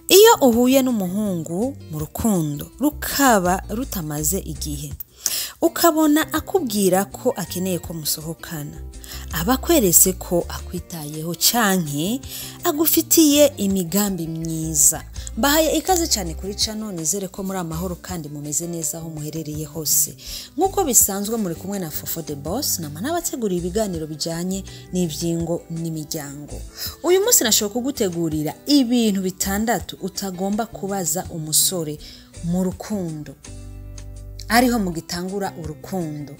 Iyo uhuye n'umuhungu mu rukundo rukaba rutamaze igihe, ukabona akubwira ko akeneye ko musohokana, aba akweretse ko akwitayeho canke agufitiye imigambi myiza. Mbahaye ikaze cyane kuri channel, nizere ko muri amahoro kandi mumeze neza aho muherereye hose. Nk'uko bisanzwe muri kumwe na Fofo the Boss, nama n'abateguriye ibiganiro bijanye n'ivyingo n'imiryango. Uyu munsi nashobora kugutegurira ibintu bitandatu utagomba kubaza umusore mu rukundo, ariho mugitangura urukundo.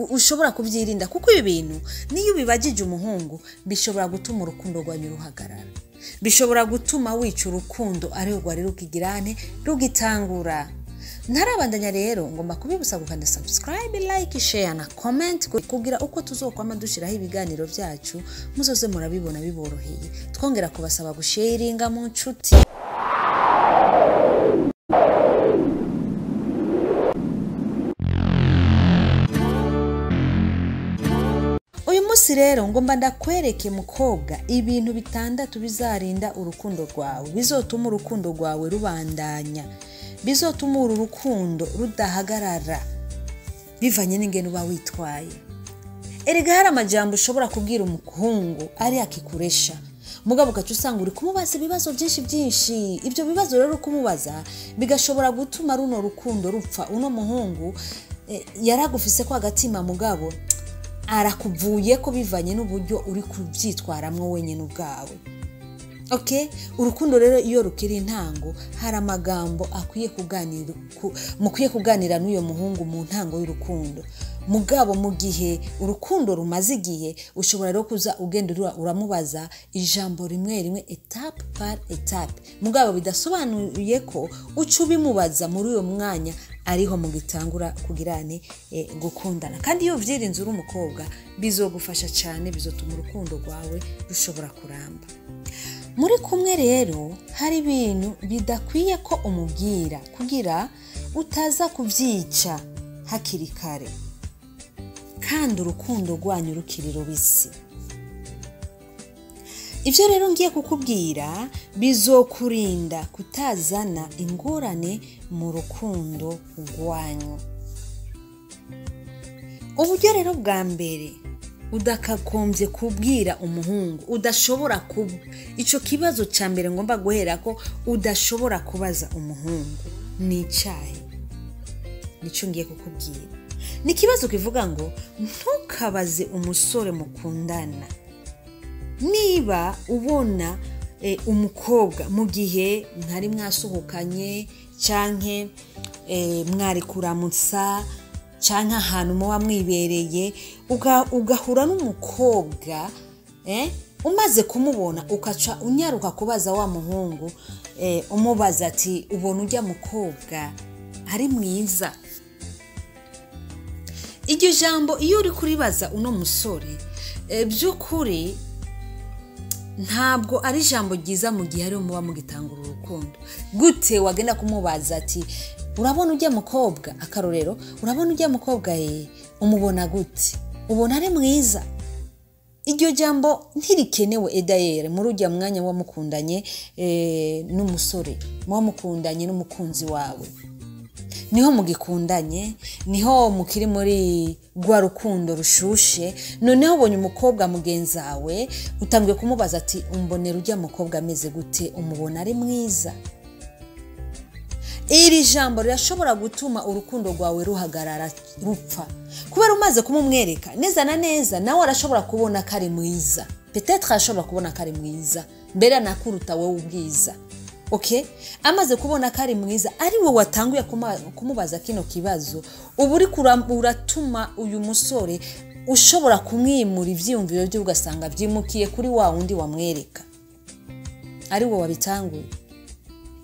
Ushobora kubyirinda kuko ibi bintu niyo ubibagije umuhungu bishobora gutuma urukundo rwanyu ruhagarara, bishobora gutuma wica urukundo ariho rwari rukigirane rugitangura. Ntarabandanya rero ngomba kubibutsa gukanda subscribe, like, share na comment kugira uko tuzokwama dushiraho ibiganiro byacu muzoze murabibona biboroheye. Twongera kubasaba gusharinga mu nshuti. Uyu munsi rero ngomba ndakwereke mukobwa ibintu bitandatu bizarinda urukundo rwawe, bizotuma urukundo rwawe rubandanya, bizotuma uru rukundo rudahagarara bivanye n'ingene uba witwaye. Erega hari amajambo ushobora kubwira umuhungu ari akikuresha, mugabo ugaca usanga uri kumubaza ibibazo byinshi byinshi. Ibyo bibazo rero kumubaza bigashobora gutuma runo rukundo rupfa. Uno muhungu yaragufise ko agatima, mugabo arakuvuye ko bivanye n'uburyo uri kubyitwaramwo wenyine ubwawe. Okay, urukundo rero iyo rukiri intango hari amagambo akwiye kuganira, mukwiye kuganira n'uyo muhungu mu ntango y'urukundo. Mugabo mu gihe urukundo rumaze igihe ushobora rero kuza ugenda uramubaza ijambo rimwe rimwe, etape par etape, mugabo bidasobanuye ko uca ubimubaza muri uyo mwanya ariho mugitangura kugirane gukundana. Kandi iyo uvyirinze uri umukobwa bizogufasha cyane, bizotuma urukundo rwawe rushobora kuramba. Muri kumwe rero hari ibintu bidakwiye ko umubwira kugira utaza kuvyica hakiri kare kandi urukundo rwanyu rukiri rubisi. Ivyo rero ngiye kukubwira bizokurinda kutazana ingorane mu rukundo rwanyu. Uburyo rero bwa mbere udakagombye kubwira umuhungu, udashobora ico kibazo ca mbere ngomba guhera ko udashobora kubaza umuhungu ni icahe? Nico ngiye kukubwira. Ni ikibazo kivuga ngo ntukabaze umusore mukundana niba ubona umukobwa mu gihe mwari mwasohokanye canke mwari kuramutsa canke ahantu muba mwibereye, ugahura n'umukobwa, umaze kumubona ukaca unyaruka kubaza wa muhungu, umubaza ati ubona ujya mukobwa ari mwiza. Iryo jambo iyo uri kuribaza uno musore, by'ukuri ntabwo ari ijambo ryiza mu gihe ariho muba mugitangura urukundo. Gute wagenda kumubaza ati urabona ujya mukobwa, akarorero, urabona ujya mukobwa umubona gute, ubona ari mwiza? Iryo jambo ntirikenewe edayere muri ujya mwanya wa mukundanye n'umusore, muba mukundanye n'umukunzi wawe, niho mugikundanye, niho mukiri muri rwa rukundo rushushe. Noneho ubonye umukobwa mugenzi wawe utangiye kumubaza ati umbonera ujya mukobwa ameze gute, umubona ari mwiza? Iri jambo rirashobora gutuma urukundo rwawe ruhagarara rupfa, kubera umaze kumumwereka neza na neza nawe arashobora kubona ko ari mwiza, peut-être arashobora kubona ko ari mwiza mbere anakuruta wowe ubwiza. Okay, amaze kubona ko ari mwiza ari we watanguye kumubaza kino kibazo, ubu uri uratuma uyu musore ushobora kumwimura ivyiyumviro bye, ugasanga vyimukiye kuri wa wundi wamwereka ari we wabitanguye.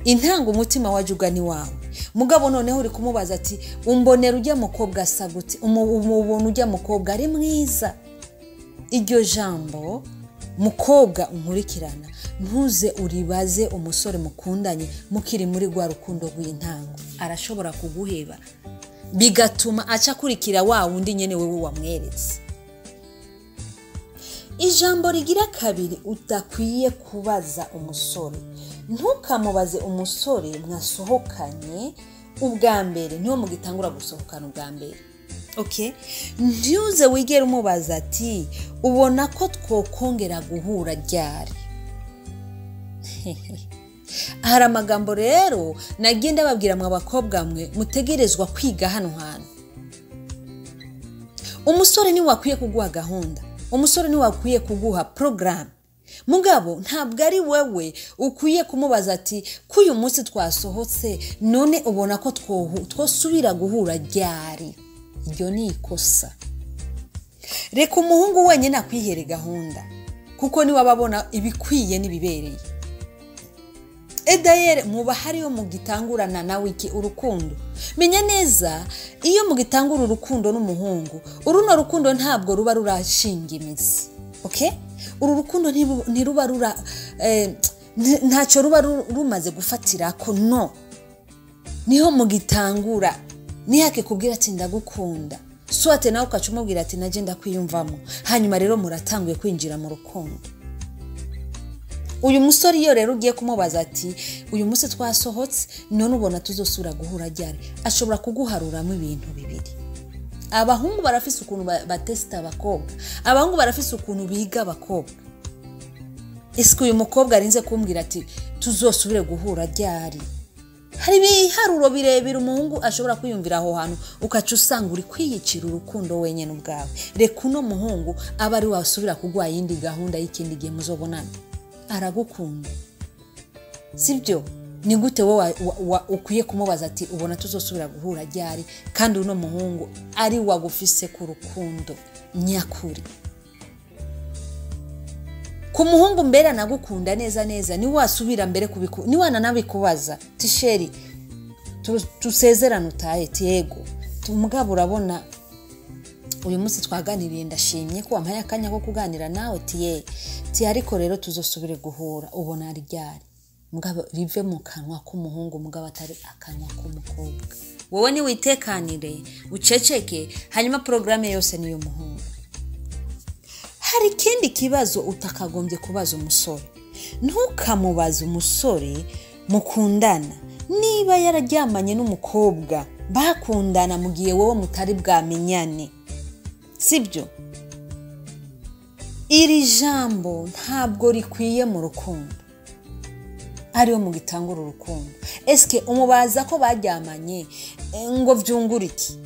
Intango umutima waje ugana iwawe, mugabo noneho uri kumubaza ati umbonera ujya mukobwa asa gute, umubona ujya mukobwa ari mwiza? Iryo jambo mukobwa unkurikirana ntuze uribaze umusore mukundanye mukiri muri rwa rukundo rw'intango, arashobora kuguheba bigatuma aca akurikira wa wundi nyene wewe wamweretse. Ijambo rigira kabiri udakwiye kubaza umusore, Ntukamubaze umusore mwasohokanye ubwa mbere, niho mugitangura gusohokana ubwa mbere. Okay, ntuze wigere umubaza ati ubona ko twokongera guhura ryari. Hari amagambo rero nagiye ndababwira mwa bakobwa mwe mutegerezwa kwiga hano hantu. Umusore ni wakwiye kuguha gahunda, umusore ni wakwiye kuguha programme. Mugabo ntabwo ari wewe ukwiye kumubaza ati ko uyu munsi twasohotse none ubona ko twosubira guhura ryari. Iryo ni ikosa. Reka umuhungu wenyine akwihere gahunda, kuko niwe ababona ibikwiye n'ibibereye. Edayere muba hariyo mugitangurana nawe iki urukundo. Menya neza iyo mugitangura urukundo n'umuhungu, uruno rukundo ntabwo ruba rurashinga imizi. Okay? Uru rukundo ntiruba rura ntacyo ruba rumaze gufatira ko no. Niho mugitangura nihake kubwira ati ndagukunda, swate nawe ukacumubwira ati naje ndakwiyumvamo, hanyuma rero muratanguye kwinjira mu rukundo. Uyu musore iyo rero ugiye kumubaza ati uyu munsi twasohotse none ubona tuzosubira guhura ryari, ashobora kuguharuramo ibintu bibiri. Abahungu barafise ukuntu batesta abakobwa, abahungu barafise ukuntu biga abakobwa. Ese uyu mukobwa arinze kumbwira ati tuzosubire guhura ryari? Hari ibiharuro birebire umuhungu ashobora kwiyumvira aho hantu, ukaca usanga uri kwiyicira urukundo wenyine ubwawe. Reka uno muhungu aba ari wasubira kuguha yindi gahunda y'ikindi gihe muzobonana. Aragukunda, sibyo? Ni gute wowe ukwiye kumubaza ati ubona tuzosubira guhura ryari, kandi uno muhungu ari wagufise ku rukundo nyakuri? Ku muhungu mbere anagukunda neza neza ni wasubira mbere kubiku, ni wananabikubaza tisheri tusezerane utahe yego mugabo urabona uyu munsi twaganiriye ndashimye ko wampaye akanya ko kuganira nawe tiye ti, ariko rero tuzosubire guhura ubona ryari. Mugabo rive mu kanwa k'umuhungu, mugabo atari akanwa k'umukobwa. Wowe ni witekanire uceceke, hanyuma programme yose niyo muhungu. Hari ikindi kibazo utakagombye kubaza umusore. Ntukamubaze umusore mukundana niba yararyamanye n'umukobwa bakundana mu gihe wowe mutari bwamenyane, sibyo? Iri jambo ntabwo rikwiye mu rukundo, ariyo mugitangura urukundo. Eske umubaza ko baryamanye ngo vyungura iki?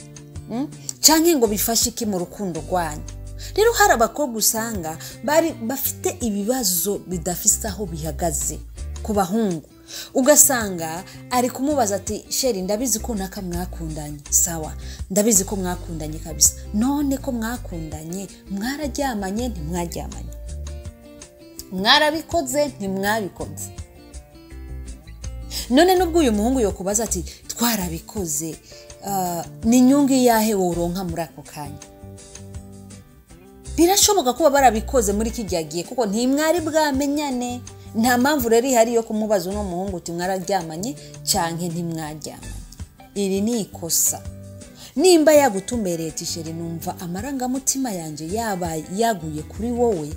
Canke ngo bifashe iki mu rukundo rwanyu? Rero hari abakobwa usanga bari bafite ibibazo bidafise aho bihagaze ku bahungu, ugasanga ari kumubaza ati sheri ndabizi ko naka mwakundanye, sawa ndabizi ko mwakundanye kabisa, none ko mwakundanye mwararyamanye ntimwaryamanye, mwarabikoze ntimwabikoze. None nubwo uyu muhungu yokubaza ati twarabikoze, ni inyungu yahe woronka muri ako kanya? Birashoboka kuba barabikoze muri kijya gihe kuko ntimwari bwamenyane. Nta mpamvu rero ihari yo kumubaza uno muhungu uti mwararyamanye canke ntimwaryamanye. Iri ni ikosa. Nimba yagutumbereye tisheri numva amarangamutima yanje yaba yaguye kuri wowe,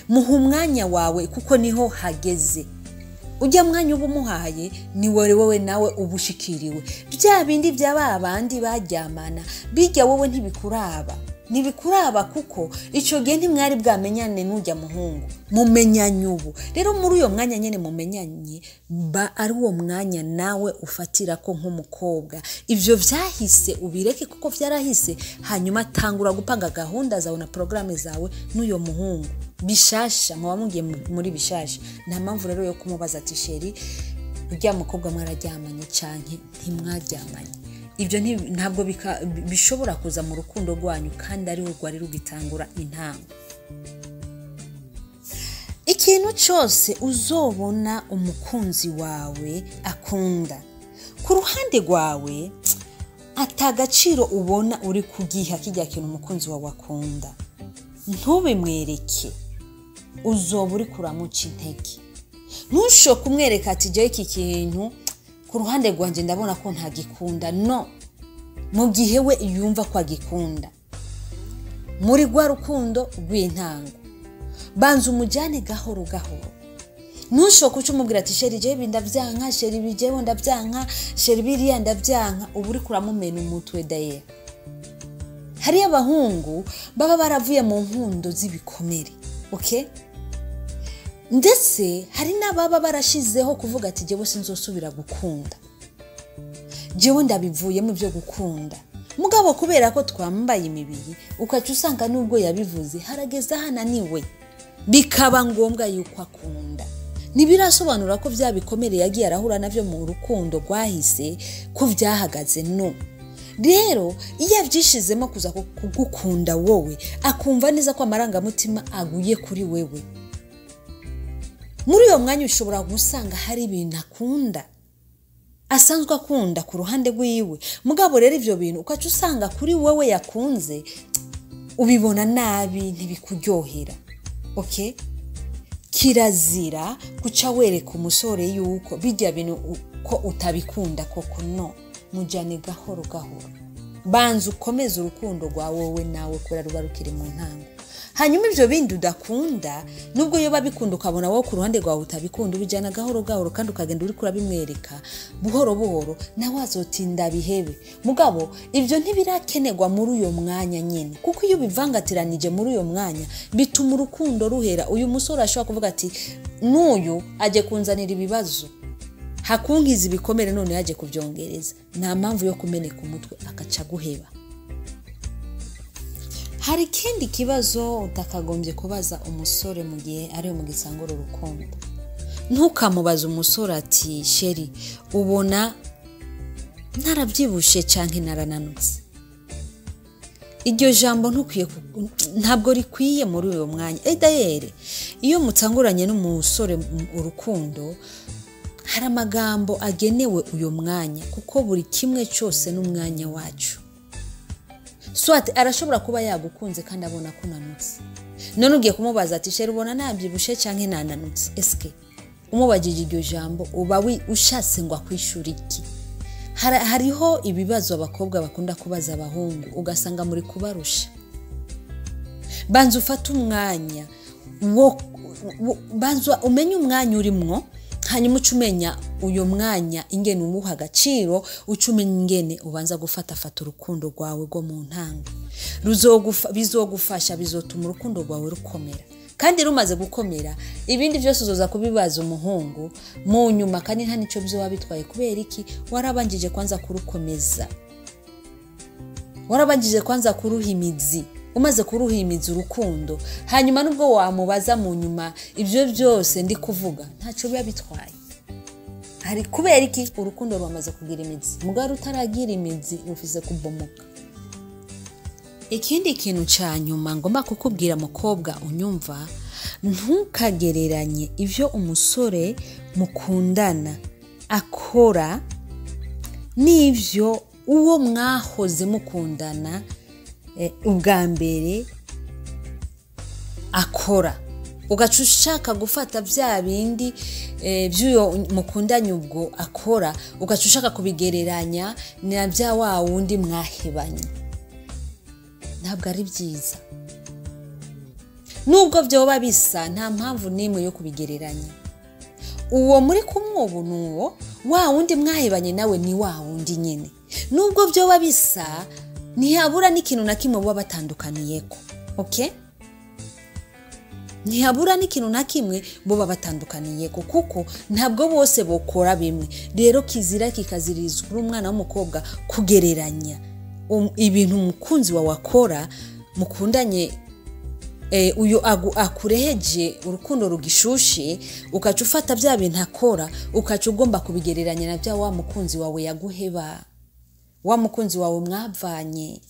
muha umwanya wawe kuko niho hageze. Ujya mwanya uba umuhaye ni wowe nawe ubushikiriwe. Bya bindi bya babandi baryamana bijya wowe ntibikuraba. Ntibikuraba kuko ico gihe ntimwari bwamenyane n'ujya muhungu, mumenyanye ubu. Rero muri uyo mwanya nyene mumenyanye, ba ari uwo mwanya nawe ufatira ko nk'umukobwa ivyo vyahise ubireke kuko vyarahise, hanyuma tangura gupanga gahunda zawe na programme zawe n'uyo muhungu bishasha, muba mugiye muri bishasha. Nta mpamvu rero yo kumubaza ati sheri ujya mukobwa mwararyamanye canke ntimwaryamanye. Ibyo ntabwo bishobora kuza mu rukundo rwanyu kandi ari rwari rugitangura intango. Ikintu cyose uzobona umukunzi wawe akunda ku ruhande rwawe atagaciro ubona uri kugiha kijya kintu umukunzi wawe akunda, ntubimwereke, uzoba uri kuramuca intege. Ntusho kumwereka ati je iki kintu ku ruhande rwanje ndabona ko ntagikunda, no mu gihe we yumva ko agikunda. Muri rwa rukundo rw'intango banza umujyane gahoro gahoro, Ntushoke uca umubwira ati chéri, jewe ibi ndavyanka, chéri, ibi jewe ndavyanka, chéri, biriya ndavyanka. Uba uriko uramumena umutwe. Daye hariyo abahungu baba baravuye mu nkundo z'ibikomere, okay? Ndetse hari n'ababa barashizeho kuvuga ati jewe sinzosubira gukunda, jewe ndabivuyemo ibyo gukunda. Mugabo kubera ko twambaye imibiri, ukaca usanga nubwo yabivuze harageze ahananiwe, bikaba ngombwa yuko akunda. Ntibirasobanura ko bya bikomere yagiye arahura navyo mu rukundo rwahise ko byahagaze. No rero iyo abyishizemo kuza kugukunda wowe, akumva neza ko amarangamutima aguye kuri wewe, muri uyo mwanya ushobora gusanga hari ibintu akunda, asanzwe akunda ku ruhande rwiwe. Mugabo rero ivyo bintu ukaca usanga kuri wewe yakunze ubibona nabi, ntibikuryohera, okay? Kirazira kuca wereka umusore yuko bijya bintu ko utabikunda koko. No mujyane gahoro gahoro, banza ukomeze urukundo rwa wowe nawe kubera ruba rukiri mu ntango. Hanyuma ibyo bindi udakunda, nubwo iyo babikunda ukabona wowe ku ruhande rwawe utabikunda, ubijyana gahoro gahoro kandi ukagenda uri kurabimwereka buhoro buhoro, nawe azotinda bihebe. Mugabo ibyo ntibirakenerwa muri uyo mwanya nyine, kuko iyo ubivangatiranije muri uyo mwanya bituma urukundo ruhera. Uyu musore ashobora kuvuga ati n'uyu ajye kunzanira ibibazo, hakunkiza ibikomere, none yaje kubyongereza, nta mpamvu yo kumeneka umutwe, akaca guheba. Hari ikindi kibazo utakagombye kubaza umusore mu gihe ari mu gisangura urukundo. Ntukamubaze umusore ati chéri, ubona narabyibushe canke narananutse? Iryo jambo ntukwiye, ntabwo rikwiye muri uyo mwanya. Edayere iyo mutanguranye n'umusore urukundo, hari amagambo agenewe uyo mwanya, kuko buri kimwe cyose n'umwanya wacu. Swat arashobora kuba yagukunze kandi abona ko unanutse, none ugiye kumubaza ati chéri, ubona nabyibushe canke nananutse? Eske umubajije iryo jambo uba ushatse ngo akwishyure iki? Hariho ibibazo abakobwa bakunda kubaza abahungu, ugasanga muri kubarusha. Banza ufate umwanya banza umenye umwanya urimwo, hanyuma uca umenya uyo mwanya ingene umuha agaciro, uca umenya ingene ubanza gufatafata urukundo rwawe rwo mu ntango. Bizogufasha, bizotuma urukundo rwawe rukomera, kandi rumaze gukomera ibindi byose uzoza kubibaza umuhungu mu nyuma, kandi nta nicyo bizoba bitwaye. Kubera iki? Warabanjije kwanza kurukomeza, warabanjije kwanza kuruha imizi. Umaze kuruha imizi urukundo, hanyuma nubwo wamubaza mu nyuma ibyo byose ndi kuvuga, ntacyo biba bitwaye. Hari kubera iki? Urukundo rwamaze kugira imizi. Mugabo rutaragira imizi rufize kubomoka. Ikindi kintu cya nyuma ngomba kukubwira mukobwa unyumva, ntukagereranye ibyo umusore mukundana akora n'ibyo uwo mwahoze mukundana ubwa mbere akora, ugaca ushaka gufata bya bindi by'uyo mukundanye ubwo akora, ugaca ushaka kubigereranya na bya wa wundi mwahebanye. Ntabwo ari byiza. Nubwo byoba bisa, nta mpamvu n'imwe yo kubigereranya. Uwo muri kumwe ubu ni uwo wa wundi mwahebanye nawe ni wa wundi nyine. Nubwo byoba bisa, ntihabura n'ikintu na kimwe baba batandukaniyeko, okay? Ntihabura n'ikintu na kimwe bo batandukaniyeko, kuko ntabwo bose bokora bimwe. Rero kizira kikazirizwa kuri umwana w'umukobwa kugereranya ibintu umukunzi wawe akora mukundanye, uyu akureheje urukundo rugishushe, ukaca ufata bya bintu akora ukaca ugomba kubigereranya na bya wa mukunzi wawe yaguheba, wa mukunzi wawe mwavanye.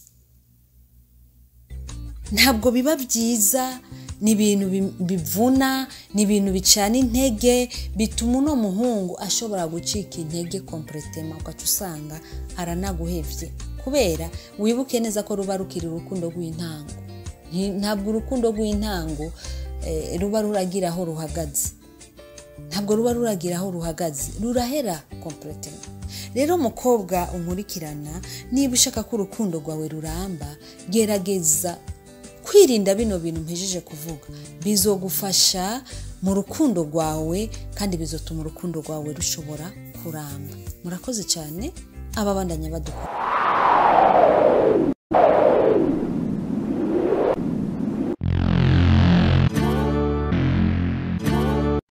Ntabwo biba byiza, ni ibintu bivuna, ni ibintu bicana intege, bituma uno muhungu ashobora gucika intege complètement, ugaca usanga aranaguhevye. Kubera wibuke neza ko ruba rukiri urukundo rw'intango. Ntabwo urukundo rw'intango ruba ruragira aho ruhagaze, ntabwo ruba ruragira aho ruhagaze, rurahera complètement. Rero mukobwa unkurikirana, niba ushaka ko urukundo rwawe ruramba, gerageza kwirinda bino bintu mpejeje kuvuga, bizogufasha mu rukundo rwawe, kandi bizotuma urukundo rwawe rushobora kuramba. Murakoze cyane ababandanya badukora.